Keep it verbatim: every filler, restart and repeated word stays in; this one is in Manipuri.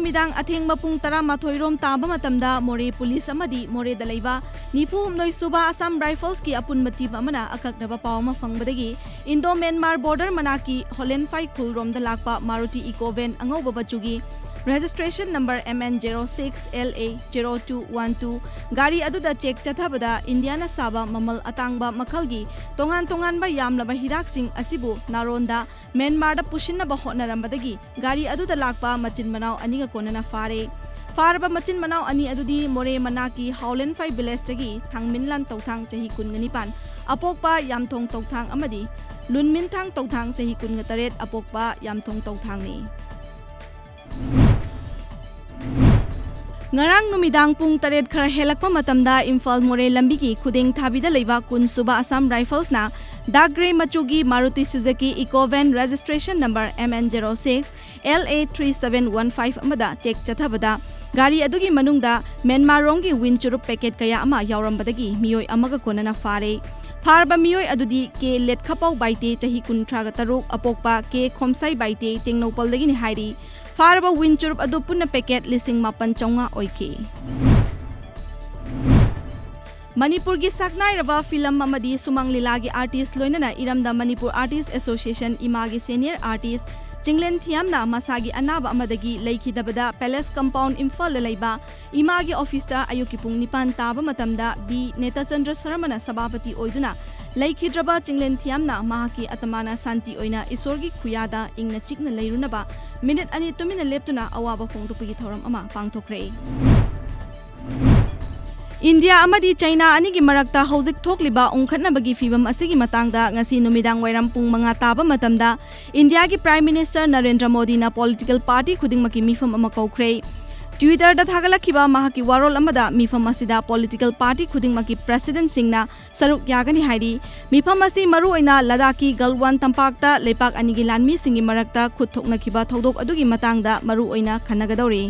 ꯅꯨꯃꯤꯗꯥꯡ ꯑꯊꯦꯡꯕ ꯄꯨꯡ ꯇꯔꯥꯃꯥꯊꯣꯏ ꯔꯣꯝ ꯇꯥꯕ ꯃꯇꯝꯗ ꯃꯣꯔꯦ ꯄꯨꯂꯤꯁ ꯑꯃꯗꯤ ꯃꯣꯔꯦꯗ ꯂꯩꯕ ꯅꯤꯐꯨ ꯍꯨꯝꯗꯣꯏ ꯁꯨꯕ ꯑꯁꯥꯝ ꯔꯥꯏꯐꯜꯁꯀꯤ ꯑꯄꯨꯟꯕ ꯇꯤꯝ ꯑꯃꯅ ꯑꯀꯛꯅꯕ ꯄꯥꯎ ꯑꯃ ꯐꯪꯕꯗꯒꯤ ꯏꯟꯗꯣ ꯃ꯭ꯌꯥꯟꯃꯥꯔ ꯕꯣꯔꯗꯔ ꯃꯅꯥꯛꯀꯤ ꯍꯣꯂꯦꯟꯐꯥꯏ ꯈꯨꯜꯔꯣꯝꯗ ꯂꯥꯛꯄ ꯃꯥꯔꯨꯇꯤ ꯏꯀꯣ ꯚꯦꯟ ꯑꯉꯧꯕ ꯃꯆꯨꯒꯤ registration number M N zero six L A zero two one two ꯒꯥꯔꯤ ꯑꯗꯨꯗ ꯆꯦꯛ ꯆꯠꯊꯕꯗ ꯏꯟꯗꯤꯌꯥꯅ ꯁꯥꯕ ꯃꯃꯜ ꯑꯇꯥꯡꯕ ꯃꯈꯜꯒꯤ ꯇꯣꯉꯥꯟ ꯇꯣꯉꯥꯟꯕ ꯌꯥꯝꯂꯕ ꯍꯤꯗꯥꯛꯁꯤꯡ ꯑꯁꯤꯕꯨ ꯅꯥꯔꯣꯟꯗ ꯃ꯭ꯌꯥꯟꯃꯥꯔꯗ ꯄꯨꯁꯤꯟꯅꯕ ꯍꯣꯠꯅꯔꯝꯕꯗꯒꯤ ꯒꯥꯔꯤ ꯑꯗꯨꯗ ꯂꯥꯛꯄ ꯃꯆꯤꯟ ꯃꯅꯥꯎ ꯑꯅꯤꯒ ꯀꯣꯟꯅꯅ ꯐꯥꯔꯦ꯫ ꯐꯥꯔꯕ ꯃꯆꯤꯟ ꯃꯅꯥꯎ ꯑꯅꯤ ꯑꯗꯨꯗꯤ ꯃꯣꯔꯦ ꯃꯅꯥꯛꯀꯤ ꯍꯥꯎꯂꯦꯟꯐꯥꯏ ꯚꯤꯂꯦꯖꯇꯒꯤ ꯊꯥꯡꯃꯤꯟꯂꯥꯟ ꯇꯧꯊꯥꯡ ꯆꯍꯤ ꯀꯨꯟꯒ ꯅꯤꯄꯥꯟ, ꯑꯄꯣꯛꯄ ꯌꯥꯝꯊꯣꯡ ꯇꯧꯊꯥꯡ ꯑꯃꯗꯤ ꯂꯨꯟꯃꯤꯟꯊꯥꯡ ꯇꯧꯊꯥꯡ ꯆꯍꯤ ꯀꯨꯟꯒ ꯇꯔꯦꯠ, ꯑꯄꯣꯛꯄ ꯌꯥꯝꯊꯣꯡ ꯇꯧꯊꯥꯡꯅꯤ꯫ ꯉꯔꯥꯡ ꯅꯨꯃꯤꯗꯥꯡ ꯄꯨꯡ ꯇꯔꯦꯠ ꯈꯔ ꯍꯦꯜꯂꯛꯄ ꯃꯇꯝꯗ ꯏꯝꯐꯥꯜ ꯃꯣꯔꯦ ꯂꯝꯕꯤꯒꯤ ꯈꯨꯗꯦꯡ ꯊꯥꯕꯤꯗ ꯂꯩꯕ ꯀꯨꯟ ꯁꯨꯕ ꯑꯁꯥꯝ ꯔꯥꯏꯐꯜꯁꯅ dark grey ꯃꯆꯨꯒꯤ Maruti Suzuki Eeco van registration number M N zero six L A three seven one five ꯑꯃꯗ ꯆꯦꯛ ꯆꯠꯊꯕꯗ ꯒꯥꯔꯤ ꯑꯗꯨꯒꯤ ꯃꯅꯨꯡꯗ ꯃ꯭ꯌꯥꯟꯃꯥꯔꯔꯣꯝꯒꯤ ꯋꯤꯟ ꯆꯨꯔꯨꯞ ꯄꯦꯀꯦꯠ ꯀꯌꯥ ꯑꯃ ꯌꯥꯎꯔꯝꯕꯗꯒꯤ ꯃꯤꯑꯣꯏ ꯑꯃꯒ ꯀꯣꯟꯅꯅ ꯐꯥꯔꯦ꯫ ꯐꯥꯔꯕ ꯃꯤꯑꯣꯏ ꯑꯗꯨꯗꯤ ꯀꯦ ꯂꯦꯠꯈꯄꯥꯎ ꯕꯥꯏꯇꯦ, ꯆꯍꯤ ꯀꯨꯟꯊ꯭ꯔꯥꯒ ꯇꯔꯨꯛ, ꯑꯄꯣꯛꯄ ꯀꯦ ꯈꯣꯝꯁꯥꯏ ꯕꯥꯏꯇꯦ, ꯇꯦꯡꯅꯧꯄꯜꯗꯒꯤꯅꯤ ꯍꯥꯏꯔꯤ꯫ ꯐꯥꯔꯕ ꯋꯤꯟ ꯆꯨꯔꯨꯞ ꯑꯗꯨ ꯄꯨꯟꯅ ꯄꯦꯀꯦꯠ ꯂꯤꯁꯤꯡ ꯃꯥꯄꯟ ꯆꯥꯝꯃꯉꯥ ꯑꯣꯏꯈꯤ꯫ ꯃꯅꯤꯄꯨꯔꯒꯤ ꯁꯛꯅꯥꯏꯔꯕ ꯐꯤꯂꯝ ꯑꯃꯗꯤ ꯁꯨꯃꯥꯡ ꯂꯤꯂꯥꯒꯤ ꯑꯥꯔꯇꯤꯁ ꯂꯣꯏꯅꯅ ꯏꯔꯝꯗꯝ ꯃꯅꯤꯄꯨꯔ ꯑꯥꯔꯇꯤꯁ ꯑꯦꯁꯣꯁꯤꯌꯦꯁꯟ ꯏꯃꯥꯒꯤ ꯁꯦꯅꯤꯌꯔ ꯑꯥꯔꯇꯤꯁ ꯆꯤꯡꯂꯦꯟ ꯊꯤꯌꯥꯝꯅ ꯃꯁꯥꯒꯤ ꯑꯅꯥꯕ ꯑꯃꯗꯒꯤ ꯂꯩꯈꯤꯗꯕꯗ ꯄꯦꯂꯦꯁ ꯀꯝꯄꯥꯎꯟ ꯏꯝꯐꯥꯜꯗ ꯂꯩꯕ ꯏꯃꯥꯒꯤ ꯑꯣꯐꯤꯁꯇ ꯑꯌꯨꯛꯀꯤ ꯄꯨꯡ ꯅꯤꯄꯥꯟ ꯇꯥꯕ ꯃꯇꯝꯗ ꯕꯤ ꯅꯦꯇꯆꯟꯗ꯭ꯔ ꯁꯔꯃꯅ ꯁꯚꯥꯄꯇꯤ ꯑꯣꯏꯗꯨꯅ ꯂꯩꯈꯤꯗ꯭ꯔꯕ ꯆꯤꯡꯂꯦꯟ ꯊꯤꯌꯥꯝꯅ ꯃꯍꯥꯛꯀꯤ ꯑꯇꯃꯥꯅ ꯁꯥꯟꯇꯤ ꯑꯣꯏꯅ ꯏꯁꯣꯔꯒꯤ ꯈꯨꯌꯥꯗ ꯏꯪꯅ ꯆꯤꯛꯅ ꯂꯩꯔꯨꯅꯕ ꯃꯤꯅꯤꯠ ꯑꯅꯤ ꯇꯨꯃꯤꯟꯅ ꯂꯦꯞꯇꯨꯅ ꯑꯋꯥꯕ ꯐꯣꯡꯗꯣꯛꯄꯒꯤ ꯊꯧꯔꯝ ꯑꯃ ꯄꯥꯡꯊꯣꯛꯈ꯭ꯔꯦ꯫ ꯏꯟꯗꯤꯌꯥ ꯑꯃꯗꯤ ꯆꯩꯅꯥ ꯑꯅꯤꯒꯤ ꯃꯔꯛꯇ ꯍꯧꯖꯤꯛ ꯊꯣꯛꯂꯤꯕ ꯎꯪꯈꯠꯅꯕꯒꯤ ꯐꯤꯚꯝ ꯑꯁꯤꯒꯤ ꯃꯇꯥꯡꯗ ꯉꯁꯤ ꯅꯨꯃꯤꯗꯥꯡ ꯋꯥꯏꯔꯝ ꯄꯨꯡ ꯃꯉꯥ ꯇꯥꯕ ꯃꯇꯝꯗ ꯏꯟꯗꯤꯌꯥꯒꯤ ꯄ꯭ꯔꯥꯏꯝ ꯃꯤꯅꯤꯁꯇꯔ ꯅꯔꯦꯟꯗ꯭ꯔ ꯃꯣꯗꯤꯅ ꯄꯣꯂꯤꯇꯤꯀꯦꯜ ꯄꯥꯔꯇꯤ ꯈꯨꯗꯤꯡꯃꯛꯀꯤ ꯃꯤꯐꯝ ꯑꯃ ꯀꯧꯈ꯭ꯔꯦ꯫ ꯇ꯭ꯋꯤꯇꯔꯗ ꯊꯥꯒꯠꯂꯛꯈꯤꯕ ꯃꯍꯥꯛꯀꯤ ꯋꯥꯔꯣꯜ ꯑꯃꯗ ꯃꯤꯐꯝ ꯑꯁꯤꯗ ꯄꯣꯂꯤꯇꯤꯀꯦꯜ ꯄꯥꯔꯇꯤ ꯈꯨꯗꯤꯡꯃꯛꯀꯤ ꯄ꯭ꯔꯦꯁꯤꯗꯦꯟꯠꯁꯤꯡꯅ ꯁꯔꯨꯛ ꯌꯥꯒꯅꯤ ꯍꯥꯏꯔꯤ꯫ ꯃꯤꯐꯝ ꯑꯁꯤ ꯃꯔꯨꯑꯣꯏꯅ ꯂꯗꯥꯈꯀꯤ ꯒꯜꯋꯥꯟ ꯇꯝꯄꯥꯛꯇ ꯂꯩꯄꯥꯛ ꯑꯅꯤꯒꯤ ꯂꯥꯟꯃꯤꯁꯤꯡꯒꯤ ꯃꯔꯛꯇ ꯈꯨꯠ ꯊꯣꯛꯅꯈꯤꯕ ꯊꯧꯗꯣꯛ ꯑꯗꯨꯒꯤ ꯃꯇꯥꯡꯗ ꯃꯔꯨꯑꯣꯏꯅ ꯈꯟꯅꯒꯗꯧꯔꯤ꯫